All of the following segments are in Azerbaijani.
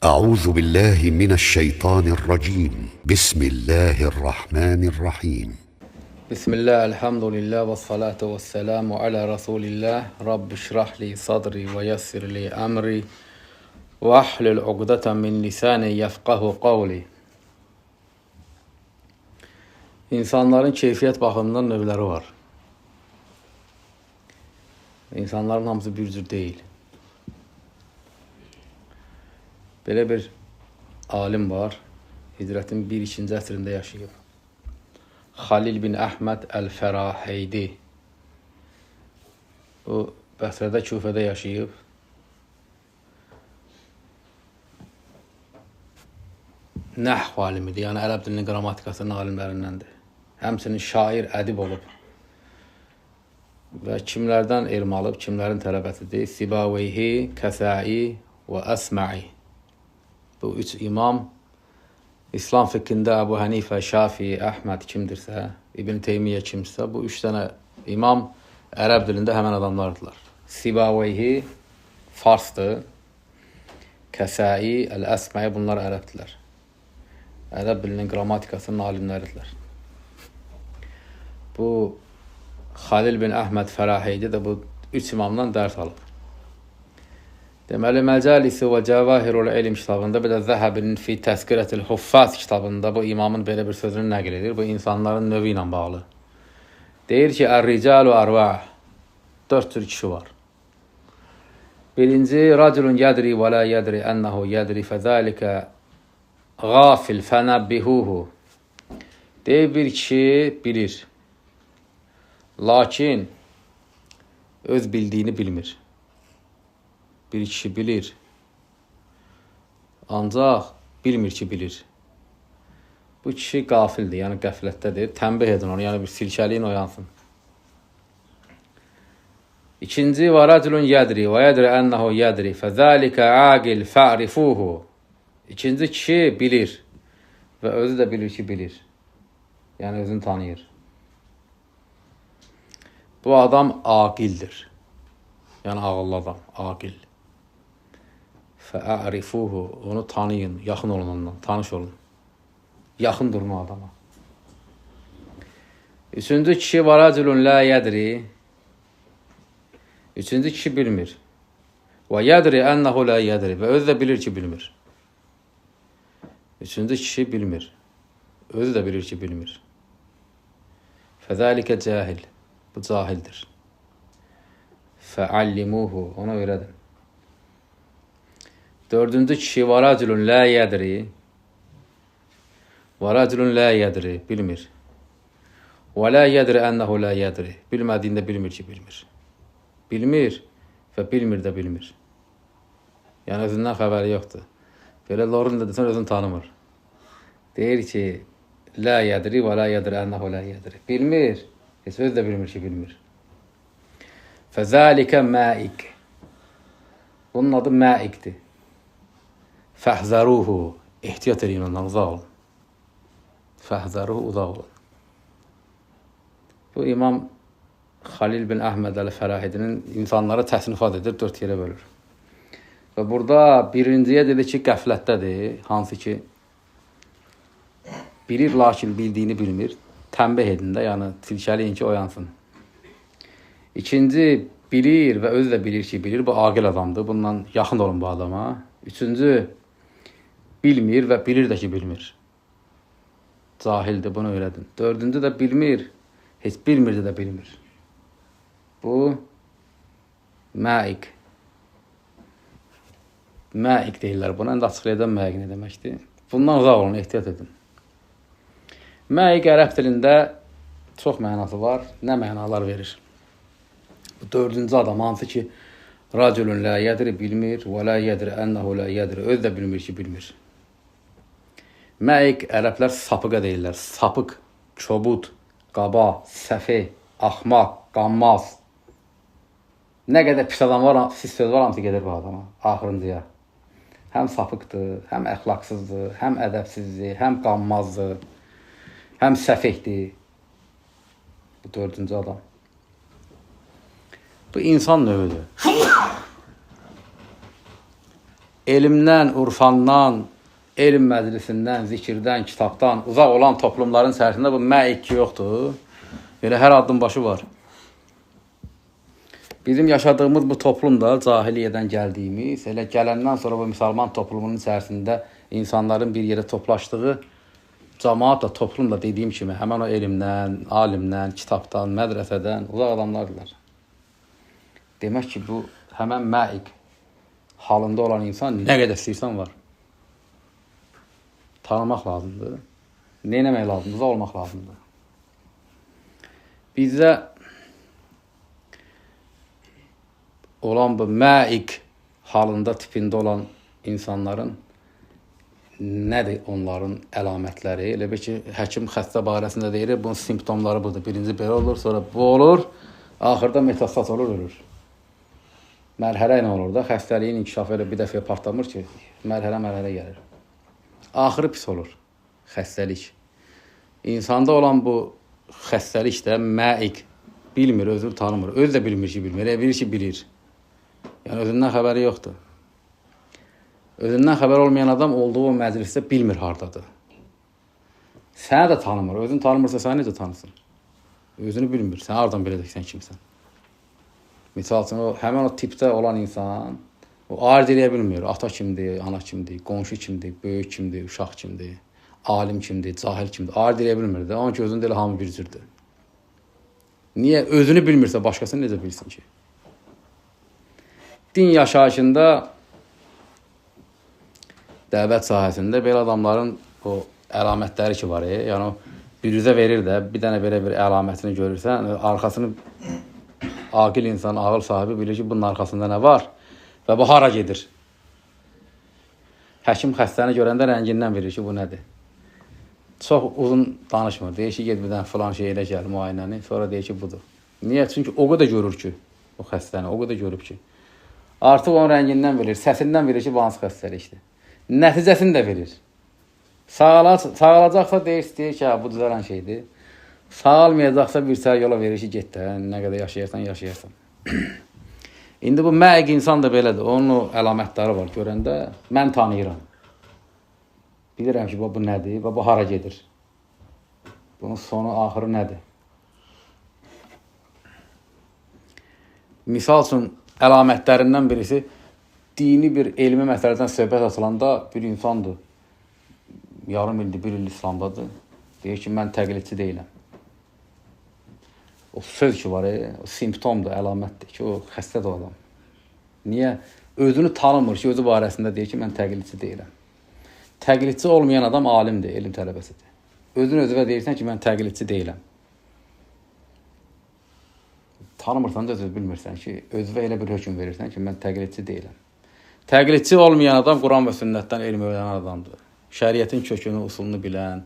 أعوذ بالله من الشيطان الرجيم. بسم الله الرحمن الرحيم. Bismillah, elhamdülillah və salatu və selamu alə Rasulillah. Rabbi şrah li sadri və yessir li əmri və ahlul uqdatan min lisani yefqahu qavli. İnsanların keyfiyyət baxımından növləri var. İnsanların hamısı bir cür deyil. Belə bir alim var, hicrətin 1-2-ci əsrində yaşayıb. Xalil bin Əhməd Əl-Fəraheydi. Bu, Bəsrədə, Küfədə yaşayıb. Nəhv alimidir, yəni ərəb dilinin qrammatikasının alimlərindəndir. Həmçinin şair, ədib olub. Və kimlərdən elm alıb, kimlərin tələbəsidir? Sibaveyhi, Kəsai və Əsmə'i. Bu üç imam İslam fiqhində Əbu Hənifə, Şafii, Əhməd kimdirsə, İbn Teymiyyə kimsə, bu üç dənə imam ərəb dilində həmən adamlardılar. Sibaveyhi farsdır, Kəsai, Əl-Əsmə'i bunlar ərəbdilər. Ərəb dilinin qrammatikasının alimləridirlər. Bu Xalil bin Əhməd Fəraheydi də bu üç imamdan dərs alıb. Deməli, Məcəlisi və Cəvahirul Elm kitabında, bir də Zəhəbinin Fi Təzkirətil Huffaz kitabında bu imamın belə bir sözünü nəql edir. Bu insanların növü ilə bağlı. Deyir ki, Ər-ricalu ərvah. 4 cür kişi var. Birinci, Raculun yədri və la yədri ənəhu yədri fəzəlikə qafil fənəbbihuhu. Deyir, bir kişi bilir, lakin öz bildiyini bilmir. Bir kişi bilir, ancaq bilmir ki, bilir. Bu kişi qafildir, yəni qəflətdədir. Tənbih edin onu, yəni bir silkəliyin oyansın. İkinci, və rəculun yədri və yədri ənəhu yədri fəzəlikə aqil fə'rifuhu. İkinci kişi bilir və özü də bilir ki, bilir. Yəni özünü tanıyır. Bu adam aqildir. Yəni ağıllı adam, aqil. Fə'rifuhu, onu tanıyın, yaxın olun ondan, tanış olun. Yaxın durun o adama. Üçüncü kişi və rəculun la yədri. Üçüncü kişi bilmir. Və yədri ənəhu la yədri. Və özü də bilir ki, bilmir. Üçüncü kişi bilmir. Özü də bilir ki, bilmir. Fəzəlikə cahil. Bu cahildir. Fəallimuhu, ona öyrədin. Dördüncü kişi və rəculun la yədri. Və rəculun la yədri, bilmir. Və la yədri ənəhu la yədri. Bilmədiyində bilmir ki, bilmir. Bilmir və bilmir də bilmir. Yəni özündən xəbəri yoxdur. Belə lorun da desən özünü tanımır. Deyir ki, la yədri və la yədri ənəhu la yədri. Bilmir, heç özü də bilmir ki, bilmir. Fəzəlikə məik. Bunun adı məikdir. Fəhzəruhu. Ehtiyat eləyin ondan, uzaq olun. Fəhzəruhu, uzaq olun. Bu İmam Xalil bin Əhməd Əl-Fərahidinin insanları təsnifat edir, 4 yerə bölür. Və burada birinciyə dedi ki, qəflətdədir, hansı ki, bilir, lakin bildiyini bilmir. Tənbih edin də, yəni silkələyin ki, oyansın. İkinci, bilir və özü də bilir ki, bilir. Bu aqil adamdır. Bundan yaxın olun bu adama. Üçüncü, bilmir və bilir də ki, bilmir. Cahildir, bunu öyrədin. Dördüncü də bilmir, heç bilmirdi də bilmir. Bu, məik. Məik deyirlər buna. İndi açıqlayacağam məik nə deməkdir. Bundan uzaq olun, ehtiyat edin. Məik ərəb dilində çox mənası var, nə mənalar verir. Bu dördüncü adam, hansı ki, rəculun la yədri, bilmir, və la yədri, ənəhu la yədri, özü də bilmir ki, bilmir. Məik, ərəblər sapıqa deyirlər. Sapıq, kobud, qaba, səfeh, axmaq, qanmaz. Nə qədər pis adam var, pis söz var, hamısı gedir bu adama, axırıncıya. Həm sapıqdır, həm əxlaqsızdır, həm ədəbsizdir, həm qanmazdır, həm səfehdir. Bu dördüncü adam. Bu insan növüdür. Elmdən, urfandan, elm məclisindən, zikirdən, kitabdan uzaq olan toplumların içərisində bu məiq ki yoxdur. Belə hər addım başı var. Bizim yaşadığımız bu toplum da cahiliyyədən gəldiyimiz, elə gələndən sonra bu müsəlman toplumunun içərisində insanların bir yerə toplaşdığı cəmaat da, toplum da dediyim kimi həmən o elmdən, alimdən, kitabdan, mədrəsədən uzaq adamlardılar. Demək ki, bu həmən məiq halında olan insan nə qədər istəyirsən var. Tanımaq lazımdır. Nə eləmək lazımdır? Uzaq olmaq lazımdır. Bizdə olan bu məiq halında, tipində olan insanların nədir onların əlamətləri? Elə bil ki, həkim xəstə barəsində deyir, bunun simptomları budur. Birinci belə olur, sonra bu olur, axırda metastat olur, ölür. Mərhələ ilə olur da, xəstəliyin inkişafı elə bir dəfə partlamır ki, mərhələ-mərhələ gəlir. Axırı pis olur, xəstəlik. İnsanda olan bu xəstəlik də məiq, bilmir, özünü tanımır. Özü də bilmir ki, bilmir, elə bilir ki, bilir. Yəni, özündən xəbəri yoxdur. Özündən xəbər olmayan adam olduğu o məclisdə bilmir hardadır. Səni də tanımır. Özünü tanımırsa səni necə tanısın? Özünü bilmir. Sən hardan biləcəksən kimsən? Misal üçün, o, həmən o tipdə olan insan o ayırd eləyə bilmir. Ata kimdir, ana kimdir, qonşu kimdir, böyük kimdir, uşaq kimdir, alim kimdir, cahil kimdir. Ayırd eləyə bilmir də. Onun ki, özündə elə hamı bir cürdür. Niyə? Özünü bilmirsə başqasını necə bilsin ki? Din yaşayışında, dəvət sahəsində belə adamların o əlamətləri ki var, yəni o büruzə verir də, bir dənə belə bir əlamətini görürsən, arxasını aqil insan, ağıl sahibi bilir ki, bunun arxasında nə var və bu hara gedir. Həkim xəstəni görəndə rəngindən bilir ki, bu nədir. Çox uzun danışmır. Deyir ki, ged bir dənə filan şey elə gəl müayinəni, sonra deyir ki, budur. Niyə? Çünki o qədər görür ki, o xəstəni, o qədər görüb ki. Artıq onun rəngindən bilir, səsindən bilir ki, bu hansı xəstəlikdir. Nəticəsini də verir. Sağalacaqsa deyir ki, hə, bu düzələn şeydir. Sağalmayacaqsa bir səhər yola verir ki, get də, nə qədər yaşayarsan, yaşayarsan. İndi bu məiq insan da belədir. Onun o əlamətləri var. Görəndə mən tanıyıram. Bilirəm ki, bu nədir və bu hara gedir. Bunun sonu, axırı nədir? Misal üçün, əlamətlərindən birisi dini bir elmi məsələdən söhbət açılanda bir insandır, yarım ildir, bir il İslamdadır. Deyir ki, mən təqlidçi deyiləm. O söz ki var, o simptomdur, əlamətdir ki, o xəstədir o adam. Niyə? Özünü tanımır ki, özü barəsində deyir ki, mən təqlidçi deyiləm. Təqlidçi olmayan adam alimdir, elm tələbəsidir. Özün özünə deyirsən ki, mən təqlidçi deyiləm. Tanımırsan da özünü bilmirsən ki, özünə elə bir hökm verirsən ki, mən təqlidçi deyiləm. Təqlidçi olmayan adam Quran və sünnətdən elm öyrənən adamdır. Şəriətin kökünü, usulunu bilən,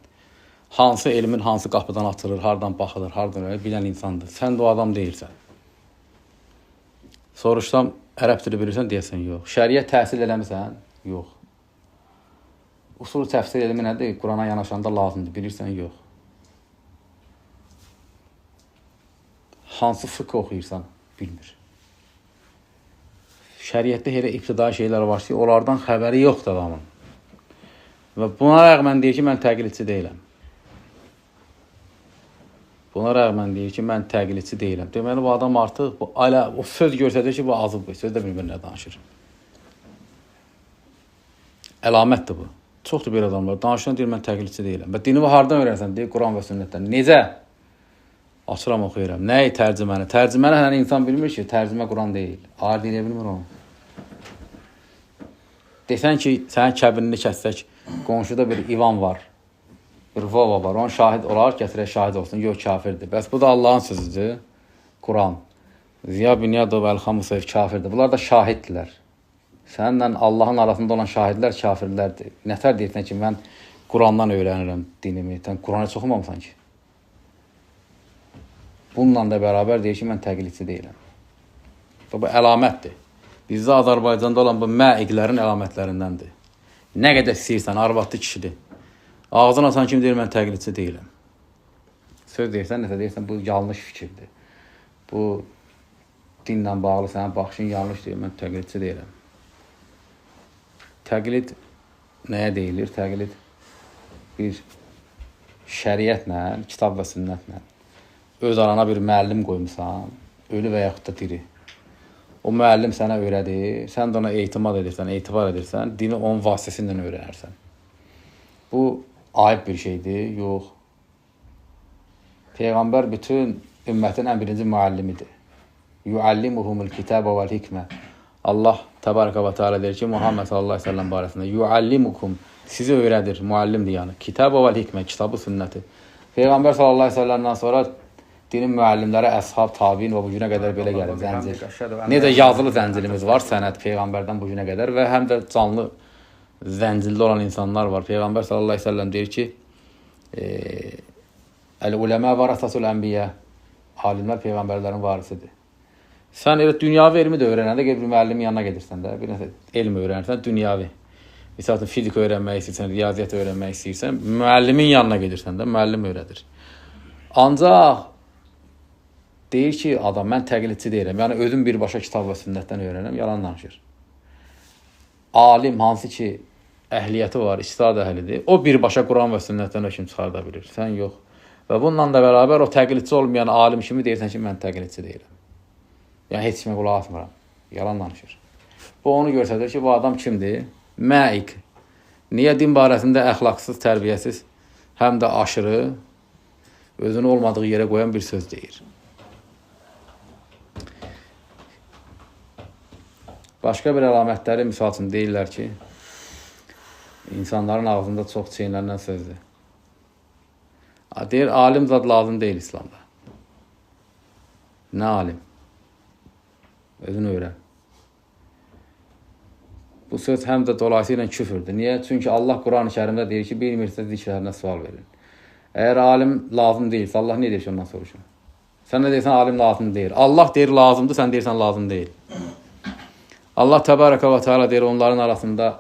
hansı elmin hansı qapıdan atılır, hardan baxılır, hardan öyrənir, bilən insandır. Sən də o adam deyilsən. Soruşsam, ərəb dili bilirsən, deyəsən, yox. Şəriət təhsil eləmirsən? Yox. Usul təfsir elmi nədir? Qurana yanaşanda lazımdır, bilirsən, yox. Hansı fıqh oxuyursan, bilmir. Şəriətdə elə ibtidai şeylər var ki, onlardan xəbəri yoxdur adamın. Və buna rəğmən deyir ki, mən təqlidçi deyiləm. Buna rəğmən deyir ki, mən təqlidçi deyiləm. Deməli, bu adam artıq, bu, alə, o söz göstərir ki, bu azıb, söz də bilmir nə danışır. Əlamətdir bu. Çoxdur belə adamlar. Danışan deyir, mən təqlidçi deyiləm. Və dini hardan öyrənsən? Deyir, Quran və sünnətdən. Necə? Açıram, oxuyuram. Nəyi tərcüməni? Tərcüməni hələ insan bilmir ki, tərcümə Quran deyil. Ayırd eləyə bilmir onu. Desən ki, sənin kəbinini kəssək, qonşuda bir İvan var, bir Vova var, onun şahid olar, gətirək şahid olsun, yox, kafirdir. Bəs bu da Allahın sözüdür, Quran. Ziya Bünyadov, Əlxan Musayev kafirdir. Bunlar da şahiddirlər. Səninlə Allahın arasında olan şahidlər kafirlərdir. Nətər deyirsən ki, mən Qurandan öyrənirəm dinimi. Sən Quranı çox oxumamısan ki. Bununla da bərabər deyir ki, mən təqlidçi deyiləm. Bu əlamətdir. Bizdə Azərbaycanda olan bu məiqlərin əlamətlərindəndir. Nə qədər istəyirsən, arvadlı kişidir. Ağzını açan kim deyir, mən təqlidçi deyiləm. Söz deyirsən, nəsə deyirsən, bu yanlış fikirdir. Bu dinlə bağlı sənin baxışın yanlış deyir, mən təqlidçi deyiləm. Təqlid nəyə deyilir? Təqlid bir şəriətlə, kitab və sünnətlə öz arana bir müəllim qoymusan, ölü və yaxud da diri. O müəllim sənə öyrədir, sən də ona etimad edirsən, etibar edirsən, dini onun vasitəsi ilə öyrənərsən. Bu ayıb bir şeydir, yox. Peyğəmbər bütün ümmətin ən birinci müəllimidir. Yuallimuhumul kitaba vel hikmə. Allah təbaraka və teala deyir ki, Muhammed sallallahu əleyhi və səlləm barəsində yuallimukum, sizi öyrədir, müəllimdir yəni. Kitaba vel hikmə, kitabı, sünnəti. Peyğəmbər sallallahu əleyhi və səlləmdən sonra dinin müəllimləri, əshab, tabiin və bu günə qədər belə gəlir zəncir. Necə yazılı zəncirimiz var, sənəd Peyğəmbərdən bu günə qədər və həm də canlı zəncirli olan insanlar var. Peyğəmbər sallallahu əleyhi və səlləm deyir ki, Əl-uləmə varasatul ənbiyə, alimlər peyğəmbərlərin varisidir. Sən elə dünyavi elmi də öyrənəndə bir müəllimin yanına gedirsən də, bir nəsə elm öyrənirsən, dünyavi. Misal üçün, fizik öyrənmək istəyirsən, riyaziyyat öyrənmək istəyirsən, müəllimin yanına gedirsən də, müəllim öyrədir. Ancaq deyir ki, adam, mən təqlidçi deyirəm, yəni özüm birbaşa kitab və sünnətdən öyrənirəm, yalan danışır. Alim hansı ki, əhliyyəti var, ictihad əhlidir, o birbaşa Quran və sünnətdən hökm çıxarda bilir, sən yox. Və bununla da bərabər o təqlidçi olmayan alim kimi deyirsən ki, mən təqlidçi deyirəm. Yəni, heç kimə qulaq asmıram. Yalan danışır. Bu, onu göstərir ki, bu adam kimdir? Məiq. Niyə din barəsində əxlaqsız, tərbiyəsiz, həm də aşırı, özünü olmadığı yerə qoyan bir söz deyir. Başqa bir əlamətləri, misal üçün, deyirlər ki, insanların ağzında çox çeynənən sözdür. Deyir, alim zad lazım deyil İslamda. Nə alim? Özünü öyrən. Bu söz həm də dolayısıyla küfürdür. Niyə? Çünki Allah Quran-ı Kərimdə deyir ki, bilmirsə zikirlərinə sual verin. Əgər alim lazım deyilsə, Allah nə deyir ki, ondan soruşun? Sən nə deyirsən, alim lazım deyil. Allah deyir, lazımdır, sən deyirsən, lazım deyil. Allah təbaraka və teala deyir, onların arasında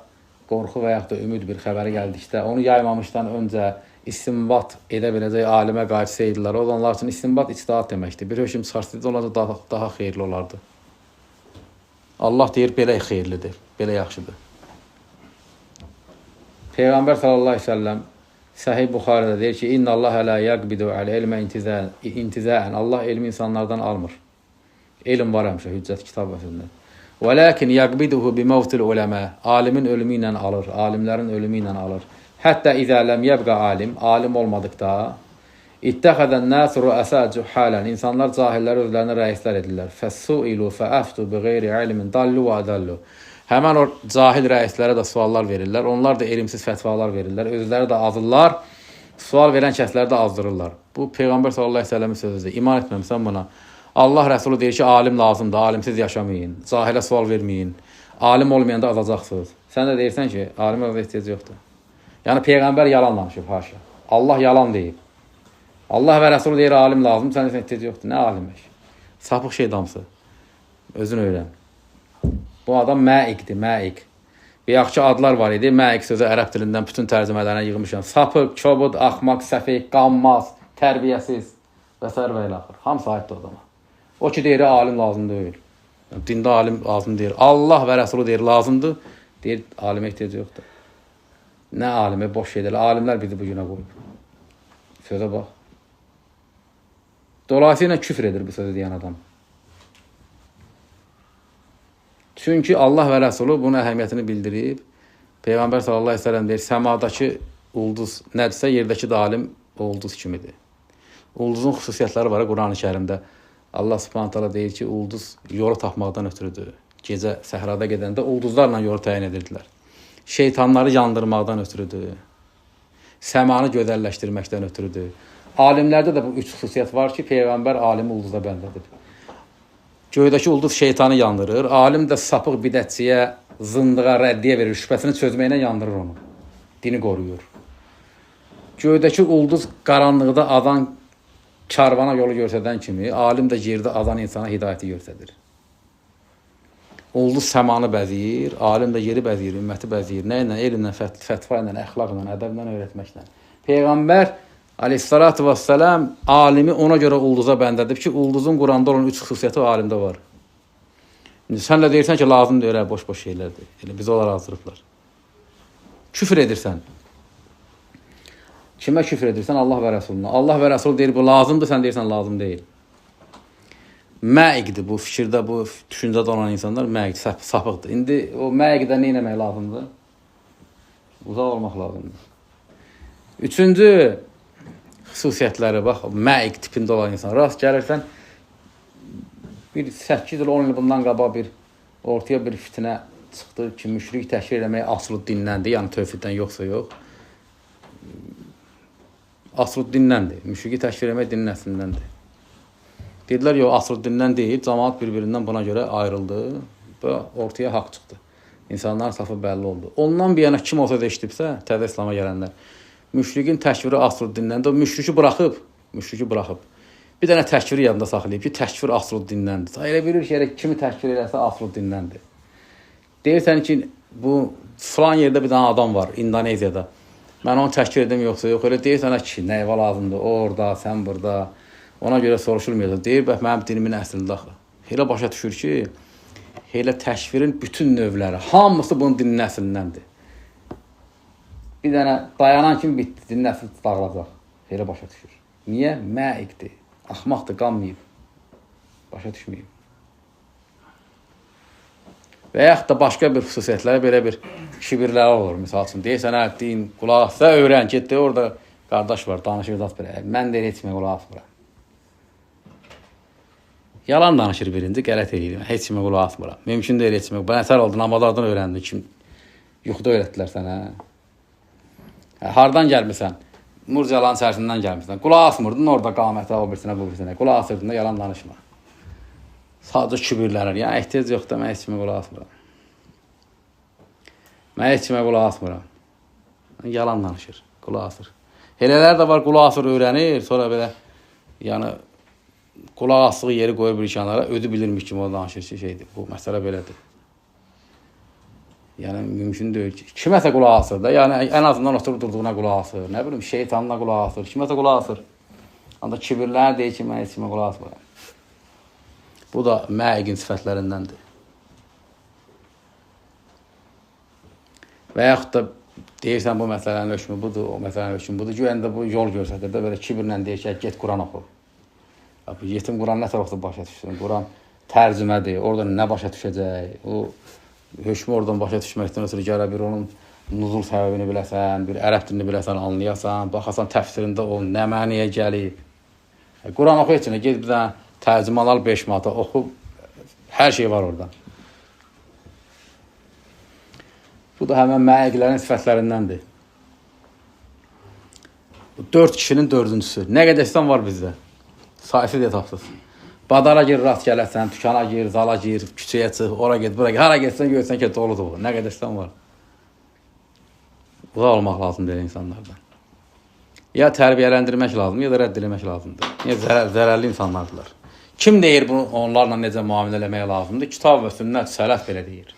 qorxu və yaxud da ümid bir xəbəri gəldikdə, onu yaymamışdan öncə istinbat edə biləcək alimə qayıtsaydılar, o onlar üçün istinbat ictihad deməkdir. Bir hökm çıxarsaydı, onlar da daha xeyirli olardı. Allah deyir, belə xeyirlidir, belə yaxşıdır. Peyğəmbər sallallahu əleyhi və səlləm Səhih Buxarədə deyir ki, İnna Allah la yaqbidu al-ilmə intizəən. Allah elmi insanlardan almır. Elm var həmişə, hüccət, kitab və sünnət. Və lakin yaqbiduhu bi mevtil uləmə. Alimin ölümü ilə alır, alimlərin ölümü ilə alır. Hətta izə ləm yəbqa alim, alim olmadıqda, İttəxədən nəs rüəsə cühələn, insanlar cahilləri özlərinə rəislər edirlər. Fəssuilu fəəftu bi qeyri ilmin dallu və adallu. Həmən o cahil rəislərə də suallar verirlər, onlar da elmsiz fətvalar verirlər, özləri də azırlar, sual verən kəsləri də azdırırlar. Bu Peyğəmbər sallallahu əleyhi və səlləmin sözüdür. İman etməmsən buna. Allah Rəsulu deyir ki, alim lazımdır, alimsiz yaşamayın, cahilə sual verməyin, alim olmayanda azacaqsınız. Sən də deyirsən ki, alimə ehtiyac yoxdur. Yəni Peyğəmbər yalan danışıb, haşa. Allah yalan deyib. Allah və Rəsulu deyir, alim lazım, sən deyirsən, ehtiyac yoxdur. Nə alimmiş? Sapıq şey damısı. Özün öyrən. Bu adam məiqdir, məiq. Bir yaxşı adlar var idi. Məiq sözü ərəb dilindən bütün tərcümələrinə yığmışam. Sapıq, kobud, axmaq, səfih, qanmaz, tərbiyəsiz və s. və ilə axır. Hamısı aiddir adama. O ki, deyir, alim lazım deyil. Dində alim lazım deyil. Allah və Rəsulu deyir, lazımdır. Deyir, alimə ehtiyac yoxdur. Nə alimi, boş şeydir. Alimlər bizi bu günə qoyub. Sözə bax. Dolayısıyla küfr edir bu sözü deyən adam. Çünki Allah və Rəsulu bunun əhəmiyyətini bildirib. Peyğəmbər sallallahu əleyhi və səlləm deyir, səmadakı ulduz nədirsə, yerdəki də alim ulduz kimidir. Ulduzun xüsusiyyətləri var Quran-ı Kərimdə. Allah Subhanahu taala deyir ki, ulduz yolu tapmaqdan ötürüdür. Gecə səhrada gedəndə ulduzlarla yolu təyin edirdilər. Şeytanları yandırmaqdan ötürüdür. Səmanı gözəlləşdirməkdən ötürüdür. Alimlərdə də bu üç xüsusiyyət var ki, Peyğəmbər alimi ulduza bənzədib. Göydəki ulduz şeytanı yandırır. Alim də sapıq bidətçiyə, zındığa, rəddiyə verir. Şübhəsini çözməklə yandırır onu. Dini qoruyur. Göydəki ulduz qaranlıqda adan karvana yolu göstərən kimi, alim də yerdə adan insana hidayəti göstərir. Ulduz səmanı bəziyir, alim də yeri bəziyir, ümməti bəziyir. Nə ilə? Elmlə, fətva ilə, əxlaqla, ədəblə, öyrətməklə. Peyğəmbər aleyhissalatu vesselam alimi ona görə ulduza bəndədib ki, ulduzun Quranda olan üç xüsusiyyəti o alimdə var. İndi sən də deyirsən ki, lazım deyir, boş-boş şeylərdir. Elə bizi onlar azdırıblar. Küfr edirsən. Kimə küfr edirsən? Allah və Rəsuluna. Allah və Rəsul deyir, bu lazımdır, sən deyirsən, lazım deyil. Məiqdir bu fikirdə, bu düşüncədə olan insanlar məiq, sapıqdır. İndi o məiqdə nə etmək lazımdır? Uzaq olmaq lazımdır. Üçüncü xüsusiyyətləri, bax, məiq tipində olan insan. Rast gəlirsən, bir 8 il, 10 il bundan qabaq bir ortaya bir fitnə çıxdı ki, müşrik təkfir eləmək asılı dindəndir, yəni tövhiddən yoxsa yox. Asılı dindəndir. Müşriki təkfir eləmək dinin əslindəndir. Dedilər, yox, asılı dindən deyil, cəmaat bir-birindən buna görə ayrıldı və ortaya haqq çıxdı. İnsanların safı bəlli oldu. Ondan bir yana kim olsa da eşidibsə, təzə İslama gələnlər, müşrikin təkfiri asılı dindəndir. O müşriki buraxıb. Bir dənə təkfiri yadında saxlayıb ki, təkfir asılı dindəndir. Elə bilir ki, elə kimi təkfir eləsə asılı dindəndir. Deyirsən ki, bu filan yerdə bir dənə adam var, İndoneziyada. Mən onu təkfir edim yoxsa yox. Elə deyirsən ki, nə evə lazımdır, o orada, sən burada. Ona görə soruşulmayacaq. Deyir, bəx, mənim dinimin əslində axı. Elə başa düşür ki, elə təkfirin bütün növləri, hamısı bunun dininin əslindəndir. Bir dənə dayanan kimi bitdi, dinin əsli dağılacaq. Elə başa düşür. Niyə? Məiqdir. Axmaqdır, qanmayıb. Başa düşməyib. Və yaxud da başqa bir xüsusiyyətləri, belə bir kibirləri olur. Misal üçün, deyirsən, hə, din, qulaq assa, öyrən, getdi, orada qardaş var, danışır, zat belə. Mən deyir, heç kimə qulaq asmıram. Yalan danışır birinci, qələt eləyir. Heç kimə qulaq asmıram. Mümkün deyil, heç kimə. Bu nətər oldu, namazlardan öyrəndin, kim yuxuda öyrətdilər sənə. Hə, hardan gəlmirsən? Murcaların içərisindən gəlmirsən. Qulaq asmırdın orada qamətə, o birisinə, bu birisinə. Qulaq asırdın da yalan danışma. Sadəcə kibirlənir. Yəni, ehtiyac yoxdur, mən heç kimə qulaq asmıram. Mən heç kimə qulaq asmıram. Yalan danışır, qulaq asır. Elələr də var, qulaq asır, öyrənir. Sonra belə, yəni, qulaq asdığı yeri qoyur bir kənara, ödü bilirmiş kimi o danışır ki, şeydir, bu məsələ belədir. Yəni, mümkün deyil ki, kiməsə qulaq asır da, yəni, ən azından oturub durduğuna qulaq asır, nə bilim, şeytanına qulaq asır, kiməsə qulaq asır. Ancaq kibirlənir, deyir ki, mən heç kimə qulaq asmıram. Bu da məiqin sifətlərindəndir. Və yaxud da deyirsən, bu məsələnin hökmü budur, o məsələnin hökmü budur, güyən də bu yol göstərir də, belə kibirlə deyir ki, get Quran oxu. Bu yetim Quran nə tərəfdə başa düşsün? Quran tərcümədir, orada nə başa düşəcək? O hökmü oradan başa düşməkdən ötürü gələ bir onun nuzul səbəbini biləsən, bir ərəb dilini biləsən, anlayasan, baxasan təfsirində o nə mənaya gəlib. Quran oxu heç nə, get bir dənə tərcümə al 5 manata, oxu, hər şey var orada. Bu da həmən məiqlərin sifətlərindəndir. Bu 4 kişinin dördüncüsü. Nə qədər İslam var bizdə? Sayısız hesabsız. Bazara gir, rast gələsən, dükana gir, zala gir, küçəyə çıx, ora get, bura get. Hara getsən, görsən ki, dolu dolu. Nə qədər İslam var? Uzaq olmaq lazımdır insanlardan. Ya tərbiyələndirmək lazımdır, ya da rədd eləmək lazımdır. Niyə zərərli insanlardılar. Kim deyir bunu, onlarla necə müamilə eləmək lazımdır? Kitab və sünnət, sələf belə deyir.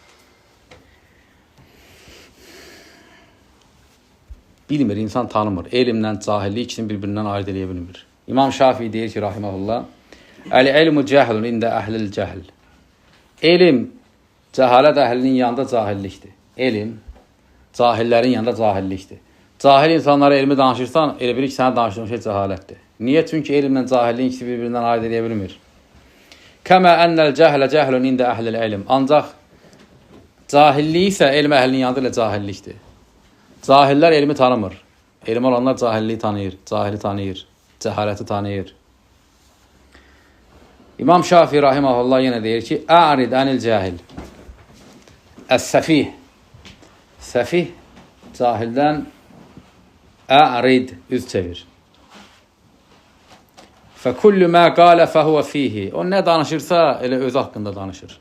Bilmir, insan tanımır. Elmlə cahillik ikisini bir-birindən ayırt eləyə bilmir. İmam Şafii deyir ki, rahiməhullah, Əl-ilmu cəhlun ində əhlil cəhl. Elm, cəhalət əhlinin yanında cahillikdir. Elm, cahillərin yanında cahillikdir. Cahil insanlara elmi danışırsan, elə bilir ki, sənə danışdığın şey cəhalətdir. Niyə? Çünki elmlə cahilliyin ikisi bir-birindən ayırt edə bilmir. Kəmə ennəl cəhlə cəhlun ində əhlil elm. Ancaq cahillik isə elm əhlinin yanında elə cahillikdir. Cahillər elmi tanımır. Elm olanlar cahilliyi tanıyır, cahili tanıyır, cəhaləti tanıyır. İmam Şafii rahiməhullah yenə deyir ki, Ərid ənil cahil. Əs-səfih. Səfih cahildən ərid, üz çevir. Fəkullu mə qalə fəhuvə fihi. O nə danışırsa, elə öz haqqında danışır.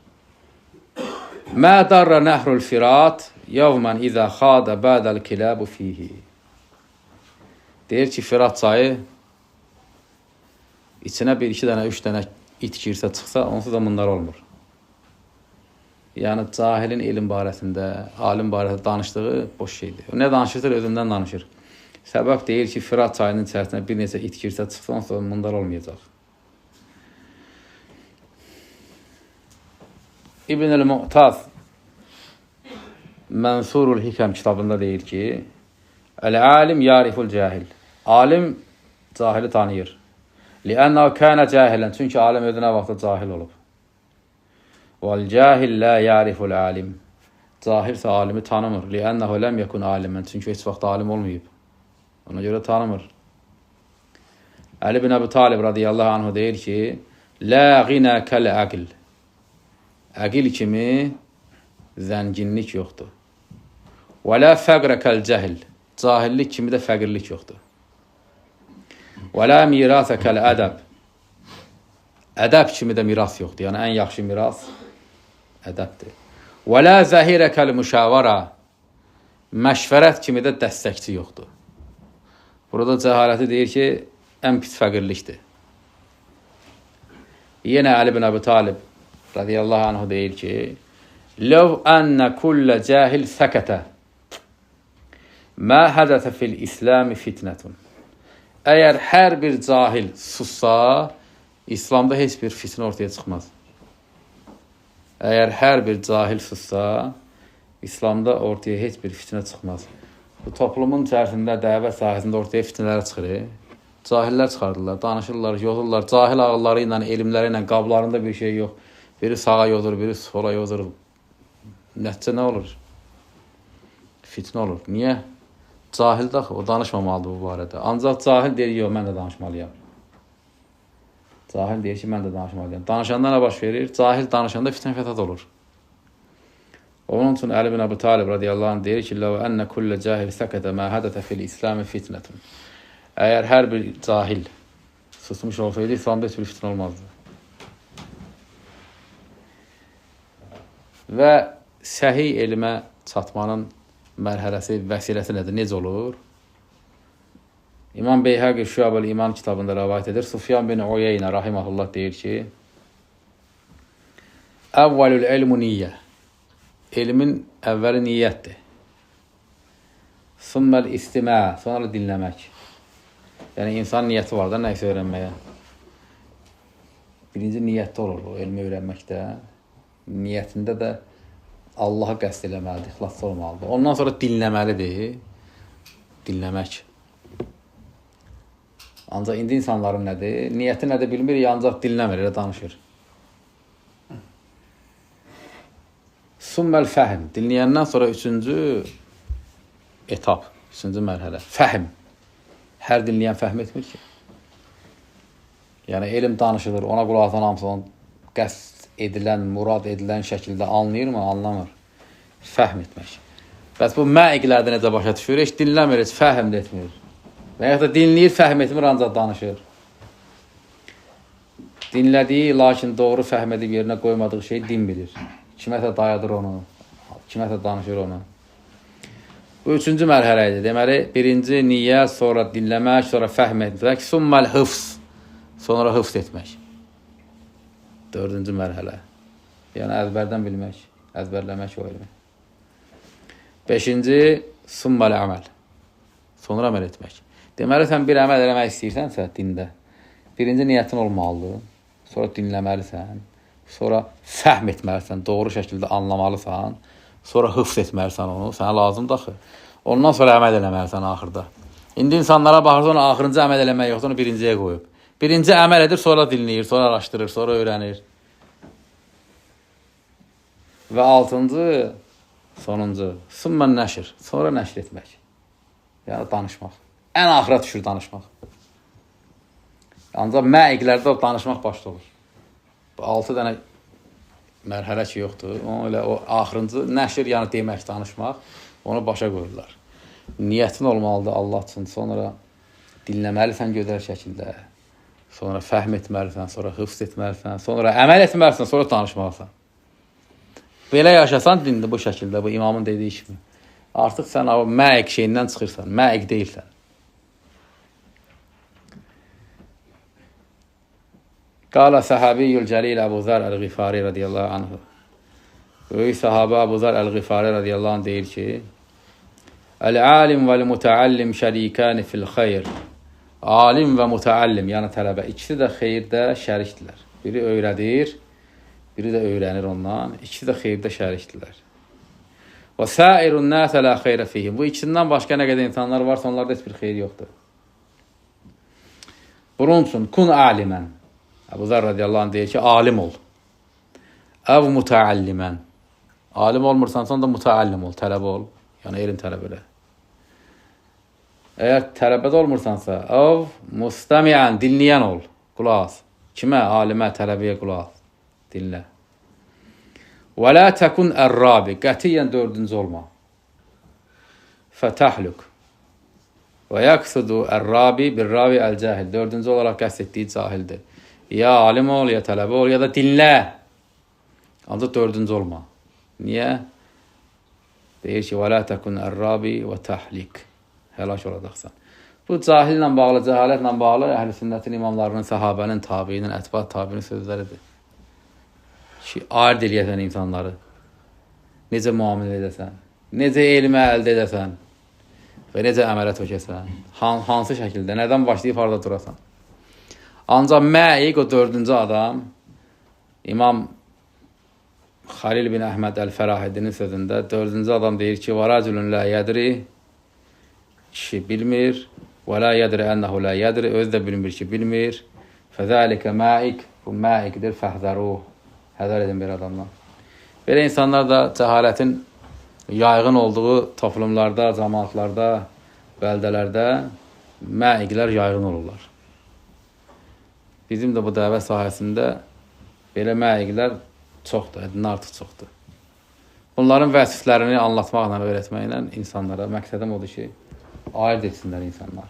Mə darra nəhrul firat yevmən izə xadə bədəl kiləbu fihi. Deyir ki, Firat çayı içinə bir, iki dənə, üç dənə it girsə, çıxsa, onsuz da bunlar olmur. Yəni, cahilin elm barəsində, alim barəsində danışdığı boş şeydir. O nə danışırsa, özündən danışır. Səbəb deyir ki, Firat çayının içərisinə bir neçə it girsə, çıxsa, onsuz da bunlar olmayacaq. İbn-i Mu'taz Mənsurul Hikəm kitabında deyir ki, Əl-alim yariful cahil. Alim cahili tanıyır. Li'ənəhu kənə cahilən. Çünki alim özünə vaxtda cahil olub. Vəl-cahil la yariful alim. Cahilsə alimi tanımır. Li'ənəhu ləm yəkun alimən. Çünki heç vaxt alim olmayıb. Ona görə tanımır. Əli bin Əbu Talib radiyallahu anhu deyir ki, Lə qinə kəl əql. Əqil kimi zənginlik yoxdur. Və lə fəqrə kəl cəhil. Cahillik kimi də fəqirlik yoxdur. Və lə mirasə kəl ədəb. Ədəb kimi də miras yoxdur. Yəni, ən yaxşı miras ədəbdir. Və lə zəhirə kəl müşavara. Məşvərət kimi də dəstəkçi yoxdur. Burada cəhaləti deyir ki, ən pis fəqirlikdir. Yenə Əli bin Əbu Talib radiyallahu anhu deyir ki, Ləv ənə kullə cahil səkətə mə hədətə fil İsləmi fitnətun. Əgər hər bir cahil sussa, İslamda heç bir fitnə ortaya çıxmaz. Əgər hər bir cahil sussa, İslamda ortaya heç bir fitnə çıxmaz. Bu toplumun içərisində, dəvət sahəsində ortaya fitnələr çıxır. Cahillər çıxardırlar, danışırlar, yozurlar. Cahil ağılları ilə, elmləri ilə, qablarında bir şey yox. Biri sağa yozur, biri sola yozur. Nəticə nə olur? Fitnə olur. Niyə? Cahil də axı, o danışmamalıdır bu barədə. Ancaq cahil deyir, yox, mən də danışmalıyam. Cahil deyir ki, mən də danışmalıyam. Danışanda nə baş verir? Cahil danışanda fitnə fəsad olur. Onun üçün Əli bin Əbu Talib radiyallahu anh deyir ki, Ləv ənə kullə cahil səkətə mə hədətə fil İsləmi fitnətun. Əgər hər bir cahil susmuş olsaydı, İslamda heç bir fitnə olmazdı. Və səhih elmə çatmanın mərhələsi, vəsiləsi nədir? Necə olur? İmam Beyhəqi Şüab-ül İman kitabında rəvayət edir. Sufyan bin Uyeynə rahiməhullah deyir ki, Əvvəlül elmu niyyə. Elmin əvvəli niyyətdir. Summəl istimə, sonra dinləmək. Yəni, insanın niyyəti var da nəyisə öyrənməyə. Birinci niyyətdə olur o elmi öyrənməkdə. Niyyətində də Allaha qəsd eləməlidir, ixlaslı olmalıdır. Ondan sonra dinləməlidir. Dinləmək. Ancaq indi insanların nədir? Niyyəti nədir bilmir, ancaq dinləmir, elə danışır. Summəl fəhm. Dinləyəndən sonra üçüncü etap, üçüncü mərhələ. Fəhm. Hər dinləyən fəhm etmir ki. Yəni, elm danışılır, ona qulaq atan hamısı qəsd edilən, murad edilən şəkildə anlayırmı? Anlamır. Fəhm etmək. Bəs bu məiqlərdə necə başa düşür? Heç dinləmir, heç fəhm də etmir. Və yaxud da dinləyir, fəhm etmir, ancaq danışır. Dinlədiyi, lakin doğru fəhm edib yerinə qoymadığı şeyi din bilir. Kiməsə dayadır onu, kiməsə danışır onu. Bu üçüncü mərhələ idi. Deməli, birinci niyyət, sonra dinləmək, sonra fəhm etmək, summəl hıfz, sonra hıfz etmək. Dördüncü mərhələ. Yəni, əzbərdən bilmək, əzbərləmək o elmi. Beşinci, summəl əməl. Sonra əməl etmək. Deməli, sən bir əməl eləmək istəyirsənsə dində, birinci niyyətin olmalıdır, sonra dinləməlisən, sonra fəhm etməlisən, doğru şəkildə anlamalısan, sonra hıfz etməlisən onu, sənə lazımdır axı. Ondan sonra əməl eləməlisən axırda. İndi insanlara baxırsan, onu axırıncı əməl eləmək yoxdur, onu birinciyə qoyub. Birinci əməl edir, sonra dinləyir, sonra araşdırır, sonra öyrənir. Və altıncı, sonuncu, sümmən nəşr, sonra nəşr etmək. Yəni danışmaq. Ən axıra düşür danışmaq. Ancaq məiqlərdə danışmaq başda olur. Bu 6 dənə mərhələ ki yoxdur. Onu elə o axırıncı nəşr, yəni demək, danışmaq, onu başa qoyurlar. Niyyətin olmalıdır Allah üçün. Sonra dinləməlisən gözəl şəkildə. Sonra fəhm etməlisən, sonra hıfz etməlisən, sonra əməl etməlisən, sonra danışmalısan. Belə yaşasan dində bu şəkildə, bu imamın dediyi kimi. Artıq sən o məiq şeyindən çıxırsan, məiq deyilsən. Qala səhabiyyül cəlil Əbu Zər Əl-Qifari radiyallahu anhu. Böyük sahabə Əbu Zər Əl-Qifari radiyallahu anh deyir ki, Əl-alim vəl-mütəallim şərikəni fil xeyr. Alim və mütəallim, yəni tələbə, ikisi də xeyirdə şərikdirlər. Biri öyrədir, biri də öyrənir ondan. İkisi də xeyirdə şərikdirlər. Və sairun nəsə la xeyrə fihim. Bu ikisindən başqa nə qədər insanlar varsa, onlarda heç bir xeyir yoxdur. Bunun üçün kun alimən. Əbu Zər radiyallahu anh deyir ki, alim ol. Əv mütəallimən. Alim olmursansa da mütəallim ol, tələbə ol. Yəni elm tələb elə. Əgər tələbə də olmursansa, əv mustamiən, dinləyən ol. Qulaq as. Kimə? Alimə, tələbəyə qulaq as. Dinlə. Və la təkun ər-rabi. Qətiyyən dördüncü olma. Fətəhlük. Və yəqsudu ər-rabi bir-ravi əl-cahil. Dördüncü olaraq qəsd etdiyi cahildir. Ya alim ol, ya tələbə ol, ya da dinlə. Ancaq dördüncü olma. Niyə? Deyir ki, və la təkun ər-rabi və təhlik. Həlak olacaqsan. Bu cahillə bağlı, cəhalətlə bağlı əhl-i sünnətin imamlarının, səhabənin, tabiinin, ətba tabiinin sözləridir. Ki, ayırt eləyəsən insanları. Necə müamilə edəsən, necə elmə əldə edəsən və necə əmələ tökəsən, hansı şəkildə, nədən başlayıb harada durasan. Ancaq Məiq, o dördüncü adam, İmam Xalil bin Əhməd Əl-Fərahidinin sözündə dördüncü adam deyir ki, وَرَجُلٌ لَا يَدْرِ, kişi bilmir, وَلَا يَدْرِ أَنَّهُ لَا يَدْرِ, özü də bilmir ki, bilmir. فَذَٰلِكَ مَائِقْ, bu məiqdir, fəhzəruh, həzər edin bir adamdan. Belə insanlar da cəhalətin yayğın olduğu toplumlarda, cəmaatlarda, bəldələrdə məiqlər yayğın olurlar. Bizim də bu dəvət sahəsində belə məiqlər çoxdur, həddindən artıq çoxdur. Bunların vəsiflərini anlatmaqla, öyrətməklə insanlara məqsədim odur ki, ayırt etsinlər insanlar.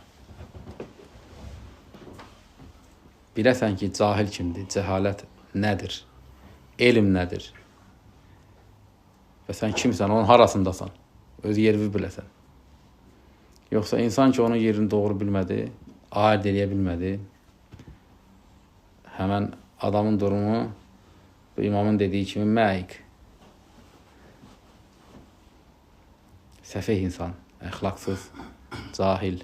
Biləsən ki, cahil kimdir, cəhalət nədir, elm nədir və sən kimsən, onun harasındasan, öz yerini biləsən. Yoxsa insan ki, onun yerini doğru bilmədi, ayırt eləyə bilmədi, həmən adamın durumu bu imamın dediyi kimi məiq, səfeh insan, əxlaqsız, cahil.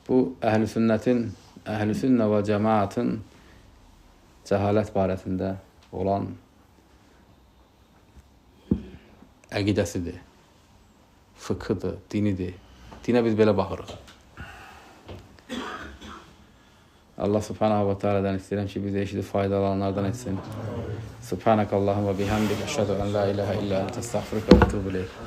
Bu, əhl-i sünnətin, əhl-i sünnə və cəmaatın cəhalət barəsində olan əqidəsidir, fıkhıdır, dinidir. Dinə biz belə baxırıq. Allah subhanahu və teala'dan istəyirəm ki, bizi eşidib faydalananlardan etsin. Subhanakallahumma bihamdik, əşhədu ən la ilahə illə əntə, əstəğfiruka və etûbü ileyk.